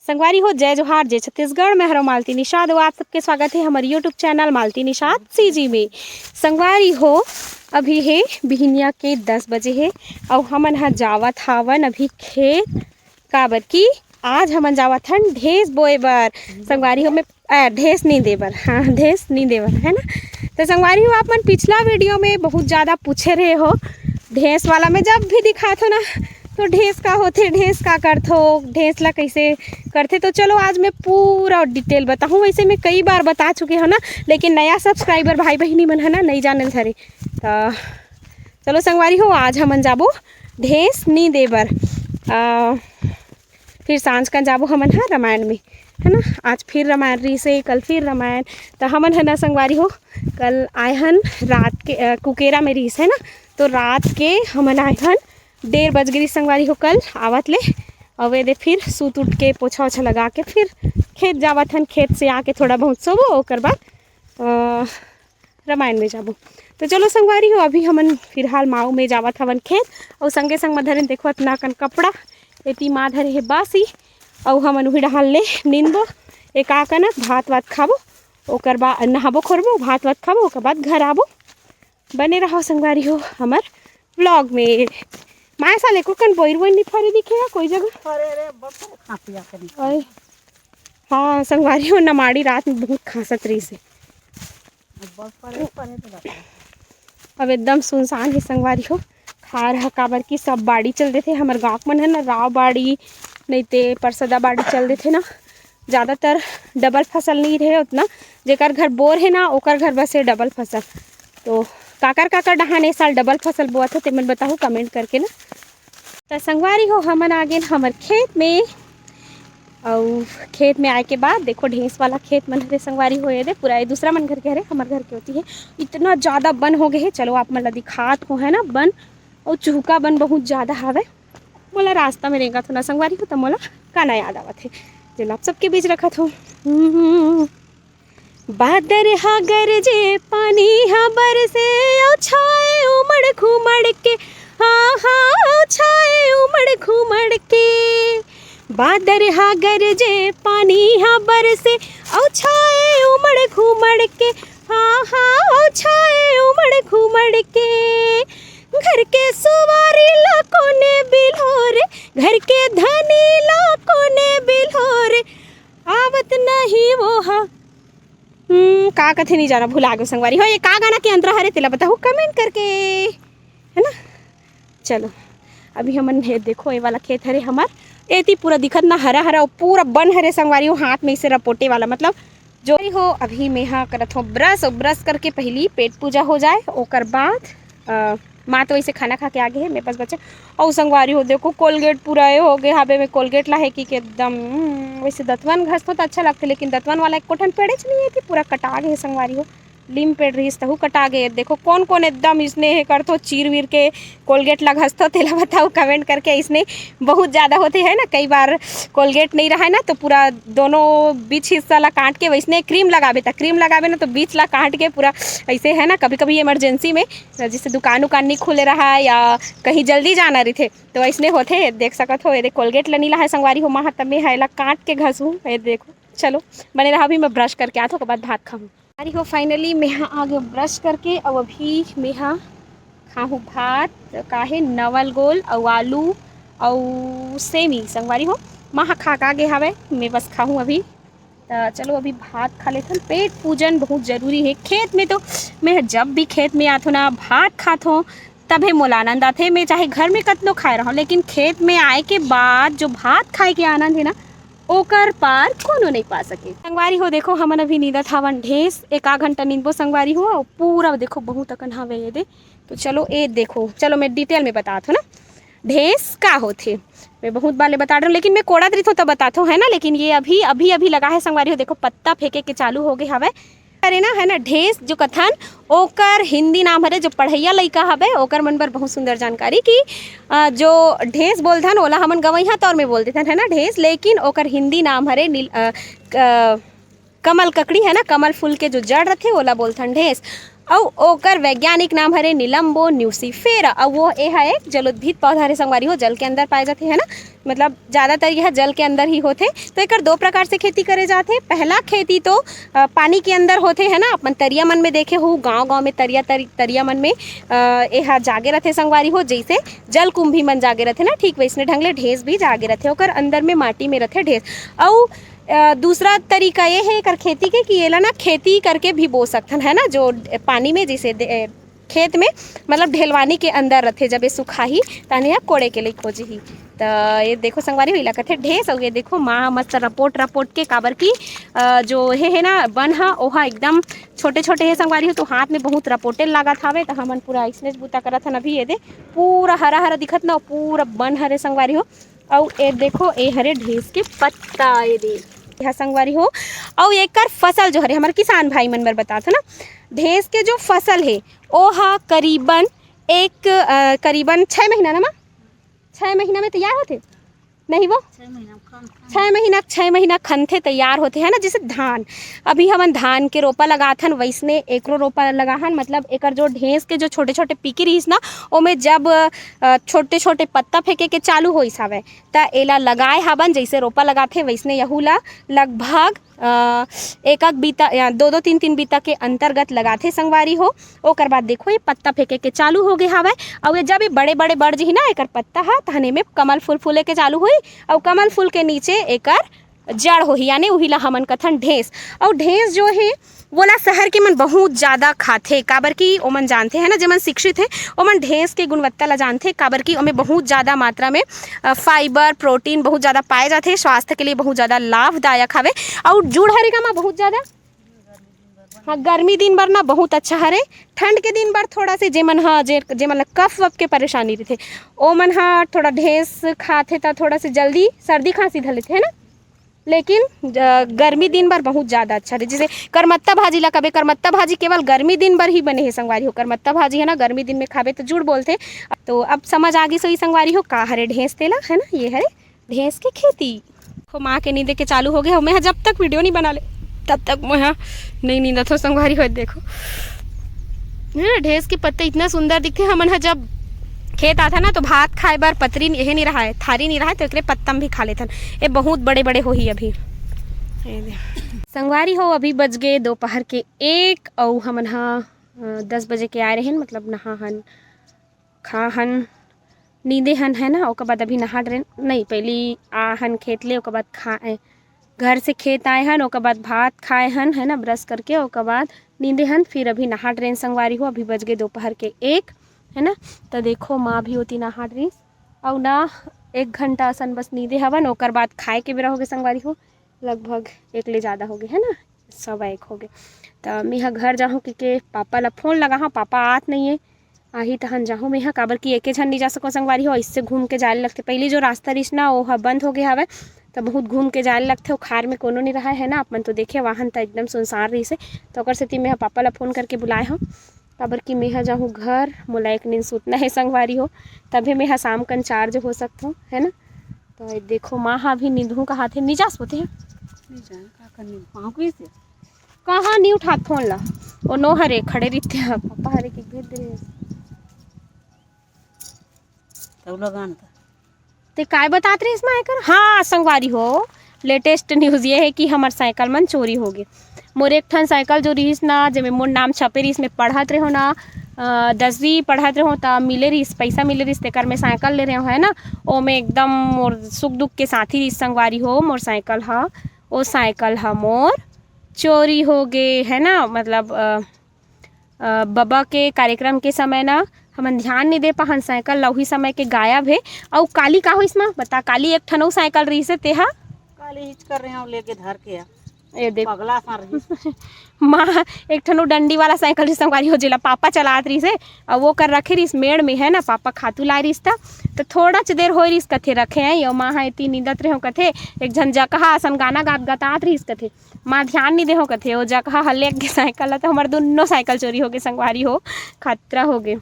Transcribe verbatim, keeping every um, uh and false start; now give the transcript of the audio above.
संगवारी हो, जय जोहार, जय छत्तीसगढ़। मैं हरो मालती निषाद, अउ आप सबके स्वागत हे हमर YouTube channel Malti Nishad CG में। संगवारी हो, अभी हे बिहनिया के दस बजे हे, अउ हमन ह जावत हावन अभी खेत, काबर कि आज हमन जावत हन ढेंस बोए बर। संगवारी हो, मैं अ, ढेंस नी दे बर, हाँ, ढेंस नी दे बर, है ना। तो संगवारी हो, आप मन पिछला वीडियो में बहुत ज़्यादा पूछे रहे हो ढेंस वाला। मैं जब भी दिखात हो ना, तो ढेंस का होथे, ढेंस का करथो, ढेंस ला कैसे करथे। तो चलो, आज मैं पूरा डिटेल बताहूँ। वैसे मैं कई बार बता चुके हो ना, लेकिन नया सब्सक्राइबर भाई बहिनी मन है ना, नहीं जानल धरे। तो चलो संगवारी हो, आज हमन जाबो ढेंस नी दे बर। अ, फिर सांझ कन जाबो हमन ह रामायण में, है ना। आज फिर रामायण रिहिस हे, कल फिर रामायण। त हमन ह ना संगवारी हो, कल आए हन रात के, अ, कुकेरा में रिहिस हे ना, तो रात के हमन आए हन डेढ़ बज गे रिहिस संगवारी हो कल आवत ले। अउ एदे फिर सूत उठ के पोछा ओछा लगा के फिर खेत जावत हन। खेत से आके थोड़ा बहुत सोबो, ओकर बाद, अ, रामायण में जाबो। तो चलो संगवारी हो, अभी हमन फिलहाल माऊ में जावत हवन खेत, अउ संगे संग म धरेन देखो अतना कन कपड़ा, एती माँ धरे हे बासी, अउ हमन उही डहान ले निंदबो, एका कनक भात वात खाबो, ओकर बाद नहाबो खोरबो, भात वात खाबो, ओकर बाद घर आबो। बने रहो संगवारी हो हमर व्लॉग में। माय साले को कन बोइर वोइर नी फरे दिखे या कोई जगह। अरे रे, बस खासिया करी। ओए। हाँ संगवारी हो, नमाड़ी रात में बहुत खासत रहिस हे। अब एकदम सुनसान हे संगवारी हो। खार ह काबर कि सब बाड़ी चल देथे। हमर गाँव मन है ना, राव बाड़ी, नहीं ते परसदा बाड़ी चल देथे ना। ज़्यादातर डबल फसल नहीं रहे उतना। जेकर घर बोर है ना, ओकर घर बस है डबल फसल। तो काकर काकर डहान ए साल डबल फसल बोआ थे, तेमन बताहू कमेंट करके ना। त संगवारी हो, हमन आ गेन हमर खेत में। अउ खेत में आए के बाद देखो, ढेंस वाला खेत मन हरे संगवारी हो, ये दे पूरा, ये दूसरा मन घर के हरे, हमर घर के होती है। इतना ज़्यादा बन हो गए है। चलो, आप मन ला दिखात हो, है ना, बन अउ चुहका बन बहुत ज़्यादा हावे। मोला रास्ता में रेंगत हो ना संगवारी हो, त मोला गाना याद आवत हे, जेला आप सबके बीच रखत हो। हम्म। बादर हा गरजे, पानी हा बरसे, अउ छाए उमड़ घुमड़ के, हाँ, हाँ, अउ छाए उमड़ घुमड़ के। बादर हा गरजे, पानी हा बरसे, अउ छाए उमड़ घुमड़ के, हाँ, हाँ, अउ छाए उमड़ घुमड़ के। घर के सुवारी ला कोने बिल्होरे, घर के धनी ला कोने बिल्होरे, आवत नहीं वो हा। हम्म, का कथे नहीं जाना, भुला गो संगवारी हो। ये का गाना के अंतरा हरे, तेला बताहू कमेंट करके, है ना। चलो, अभी हमन हे देखो, ये वाला खेत हरे हमर, एती पूरा दिखत ना हरा हरा, पूरा बन हरे संगवारी हो, हाथ में इसे रपोटे वाला, मतलब जो भी हो। अभी मेहा करत हो ब्रश, अउ ब्रश करके पहली पेट पूजा हो जाए, ओकर बाद, अ, माँ तो वैसे खाना खा के आ गए है, मैं बस बचे। अउ संगवारी हो देखो, कोलगेट पूरा ए हो गए हाबे, मैं कोलगेट ला है कि, कि एकदम, हम्म, वैसे दतवन घसतो तो अच्छा लगते, लेकिन दतवन वाला एक कोठन पेड़ेच नहीं है कि पूरा कटा गए है संगवारी हो। लीम पेड़ रहिस तहू कटा गए। देखो कौन कौन एकदम इसने हे करथो, चीर वीर के कोलगेट ला घसथो, तेला बताओ कमेंट करके। इसने बहुत ज़्यादा होते है ना, कई बार कोलगेट नहीं रहा है ना, तो पूरा दोनों बीच हिस्सा ला काट के वैसने क्रीम लगाबे, त क्रीम लगाबे ना, तो बीच ला काट के पूरा ऐसे है ना, कभी कभी इमरजेंसी में जैसे दुकान उकान नहीं खुले रहा या कहीं जल्दी जाना रहिथे, तो ऐसने होथे। देख सकत हो, ये देख कोलगेट ला नहीं ला है संगवारी हो, माँ ह तमे है ला काट के घसू। ये देखो, चलो बने रहा, अभी मैं ब्रश करके आत हो, ओकर बाद भात खाऊँ। अरे हो, finally मेहा आगे ब्रश करके, अउ अभी मेहा खाहूँ भात, काहे नवल गोल अउ आलू अउ सेमी संगवारी हो। माँ ह खा का गे हावय, मैं बस खाहूँ अभी। त चलो अभी भात खा लेथन। पेट पूजन बहुत जरूरी है। खेत में तो मैं जब भी खेत में आथो ना, भात खाथो, तभे मोला आनंद आथे। मैं चाहे घर में कतनो खाए रहूँ, लेकिन खेत में आए के बाद जो भात खाए के आनंद है ना, ओकर पार कोनो नहीं पा सके। संगवारी हो, देखो हमन अभी नींदत हावन ढेंस, एक आध घंटा नींदबो संगवारी हो। अउ पूरा देखो बहुत अकन हावे ये दे। तो चलो ए देखो, चलो मैं डिटेल में बतात हूँ ना, ढेंस का होथे। मैं बहुत बार ले बता रही हूँ, लेकिन मैं कोड़त रहिथों तब बतात हूँ, है ना। लेकिन ये अभी अभी अभी लगा है संगवारी हो, देखो पत्ता फेंके के चालू हो गए हवे। अरे ना, है ना, ढेंस जो कथन, ओकर हिंदी नाम हरे, जो पढ़ैया लइका हवे ओकर मन बर बहुत सुंदर जानकारी कि, अ, जो ढेंस बोलथन ओला हमन गवैहा तौर में बोल देथन, है ना, ढेंस, लेकिन ओकर हिंदी नाम हरे नील-, अ, क-, कमल ककड़ी, है ना, कमल फूल के जो जड़ रथे ओला बोलथन ढेंस। अउ ओकर वैज्ञानिक नाम हरे निलम्बो न्यूसीफेरा। अउ वो ए हा एक जलोद्भिद पौधा हरे संगवारी हो, जल के अंदर पाए जाथे, है ना। मतलब ज़्यादातर यह जल के अंदर ही होथे। तो एकर दो प्रकार से खेती करे जाथे। पहला खेती तो अ, पानी के अंदर होथे, है ना, अपन तरिया मन में देखे हो, गांव-गांव में तरिया, तरि-, तरिया मन में अ, एहा जागे रथे संगवारी हो, जइसे जलकुंभी मन जागे रथे ना, ठीक वइसने ढंग ले ढेंस भी जागे रथे, ओकर अंदर में माटी में रथे ढेंस। अउ अ, दूसरा तरीका ये हे एकर खेती के कि एला ना खेती करके भी बो सकथन, है ना, जो पानी में जइसे दे-, खेत में, मतलब ढेलवानी के अंदर रथे, जब ये सुखाही तहन एहा कोड़े के लइक हो जही। त ये देखो संगवारी हो, एला कथे ढेंस। अउ ये देखो माँ मस्त रपोट रपोट के, काबर कि अ, जो हे हे ना बन ह, ओहा एकदम छोटे छोटे हे संगवारी हो, तो हाथ में बहुत रपोटे लागत हावे। त हमन पूरा अइसनेच बूता करत हन अभी। ये दे पूरा हरा हरा दिखत ना, पूरा बन हरे संगवारी हो। अउ ये देखो, ये हरे ढेंस के पत्ता, ये दे, ये ह संगवारी हो। अउ एकर फसल जो हरे, हमर किसान भाई मन बर बतात हो ना, ढेंस के जो फसल हे, ओहा करीबन एक, अ, करीबन छः महीना ना, माँ? छः महीना में तैयार होथे, नहीं वो? छः महीना खन-, खन-, छः महीना, छः महीना खनथे, तैयार होथे, है ना? जैसे धान, अभी हमन धान के रोपा लगाथन, वैसने एकरो रोपा लगाहन, मतलब एकर जो ढेंस के जो छोटे-छोटे पीकी रहिस ना, ओमे जब, अ, छोटे-छोटे पत्ता फेंके के चालू होइस हवय, त एला लगाए हावन, जैसे रोपा लगाथे, वैसने यहू ला लगभग अ, एक-एक बीता या दो-दो तीन-तीन बीता के अंतर्गत लगाथे संगवारी हो। ओकर बाद देखो, ये पत्ता फेंके के चालू हो गे हावय। अउ ये जब ये बड़े-बड़े बढ़ जही ना एकर पत्ता ह, तहन एमे कमल फूल फूले के चालू होही। अउ कमल फूल के नीचे एकर जड़ होही, यानी उही ला हमन कथन ढेंस। अउ ढेंस जो हे, वोला शहर के मन बहुत ज्यादा खाथे, काबर कि ओमन जानथे, है ना, जेमन शिक्षित हे, ओमन ढेंस के गुणवत्ता ला जानथे, काबर कि ओमे बहुत ज्यादा मात्रा में, अ, फाइबर, प्रोटीन बहुत ज्यादा पाए जाथे, स्वास्थ्य के लिए बहुत ज्यादा लाभदायक हवे। अउ जुड़ हरे का मा बहुत ज्यादा, हाँ, गर्मी दिन बर ना बहुत अच्छा हरे। ठंड के दिन बर थोड़ा से जेमन ह, जे, जेमन ला कफ वफ के परेशानी रहिथे, ओमन ह थोड़ा ढेंस खाथे त थोड़ा से जल्दी सर्दी खांसी धर लेथे, है ना। लेकिन, अ, गर्मी दिन बर बहुत ज्यादा अच्छा रहे। जैसे करमत्ता भाजी ला कबे, करमत्ता भाजी केवल गर्मी दिन बर ही बने हे संगवारी हो। करमत्ता भाजी है ना, गर्मी दिन में खाबे तो जुड़ बोलथे। तो अब समझ आ गिस होही संगवारी हो का हरे ढेंस तेला, है ना, ये हरे ढेंस के खेती। हो माँ के नींदे के चालू हो गए हो। मैं जब तक वीडियो नहीं बना ले तब तक मैं नहीं नींदत हो संगवारी हो। देखो, है ना, ढेंस के पत्ते इतना सुंदर दिखते। हमन ह जब खेत आथा ना तो भात खाए बर पतरी नहीं, यही नहीं रहा है, थारी नहीं रहा है, तो एकरे पत्ता म भी खा लेथन। ये बहुत बड़े बड़े होही अभी। ये दे। संगवारी हो, अभी बज गए दोपहर के एक, अउ हमन ह, अ, दस बजे के आए रहेन, मतलब नहा हन, खा हन, नींदे हन, है ना। ओकर बाद अभी नहा डरेन, नहीं, पहली आ हन खेत ले, ओकर बाद खा, ए, घर से खेत आए हन, ओकर बाद भात खाए हन, है ना, ब्रश करके, ओकर बाद नींदे हन। फिर अभी नहा डरेन संगवारी हो, अभी बज गए दोपहर के एक, है ना। त देखो, माँ भी ओती नहा डरिस, अउ ना एक घंटा असन बस नींदे हवन, ओकर बाद खाए के बेरा होगे संगवारी हो, लगभग एक ले ज़्यादा होगे, है ना, सवा एक होगे। त मेहा घर जाहूँ कि के पापा ला फोन लगाहूँ, पापा आत नहीं है, आही तहन जाहूँ मेहा, काबर कि एके झन नहीं जा सको संगवारी हो, इससे घूम के जाए लगथे। पहली जो रास्ता रिस ना, वो ह बंद हो गया हवय, त बहुत घूम के जाए लगथे, वो खार में कोनो नहीं रहा है ना। आप मन तो देखे, वाहन त एकदम सुनसान रहिस हे, तो ओकर सेती मेहा पापा ला फोन करके बुलाए हूँ, काबर कि मेहा जाहूँ घर, मोला एक नींद सुतना है संगवारी हो, तभे मेहा शाम कन चार्ज हो सकथों, है ना। तो ये देखो, माँ हा भी नींदहूँ कहाथे, नहीं जा सोते हैं। नहीं जान का करनी, पाँव की से। कहाँ नहीं उठात फोन ला? ओ नो हरे, खड़े रहिथे, पापा हरे के भेज दे। तब लगान का। ते काय बतात रहिस माँ एकर? हाँ, संगवारी हो, लेटेस्ट न्यूज़ ये है कि हमर साइकिल मन चोरी हो गे। मोर एक ठन साइकिल जो रिहिस ना, जेमे मोर नाम छपे रिहिस, मैं पढ़त रहो ना, अ, दसवीं पढ़त रहो, त मिले रिहिस, पैसा मिले रिहिस, तेकर मैं साइकिल ले रहो, है ना। ओमे एकदम मोर सुख दुख के साथी रिहिस संगवारी हो, मोर साइकिल ह, ओ साइकिल ह मोर चोरी हो गे, है ना। मतलब, अ, अ, बबा के कार्यक्रम के समय ना हमन ध्यान नहीं दे पाहन, साइकिल ला उही समय के गायब हे। अउ काली का होइस माँ? बता, काली एक ठन अउ साइकिल रहिस हे, तेहा? काली हिच कर रहे हो, लेके धर के आ। ये देख। पगला सा रहिस। माँ, एक ठन अउ डंडी वाला साइकिल रहिस संगवारी हो, जेला पापा चलात रहिस हे, अउ वो कर रखे रहिस मेड़ में, है ना, पापा खातू लाए रहिस त, त थोड़ा च देर होए रहिस कथे रखे हैं, यो माँ ह एती नींदत रहे हो कथे, एक झन जकहा असन गाना गात गतात रहिस कथे, माँ ध्यान नहीं देहो कथे, ओ जकहा ह लेग गे साइकिल ला, त हमर दुन्नो साइकिल चोरी हो गे संगवारी हो, खतरा हो गे।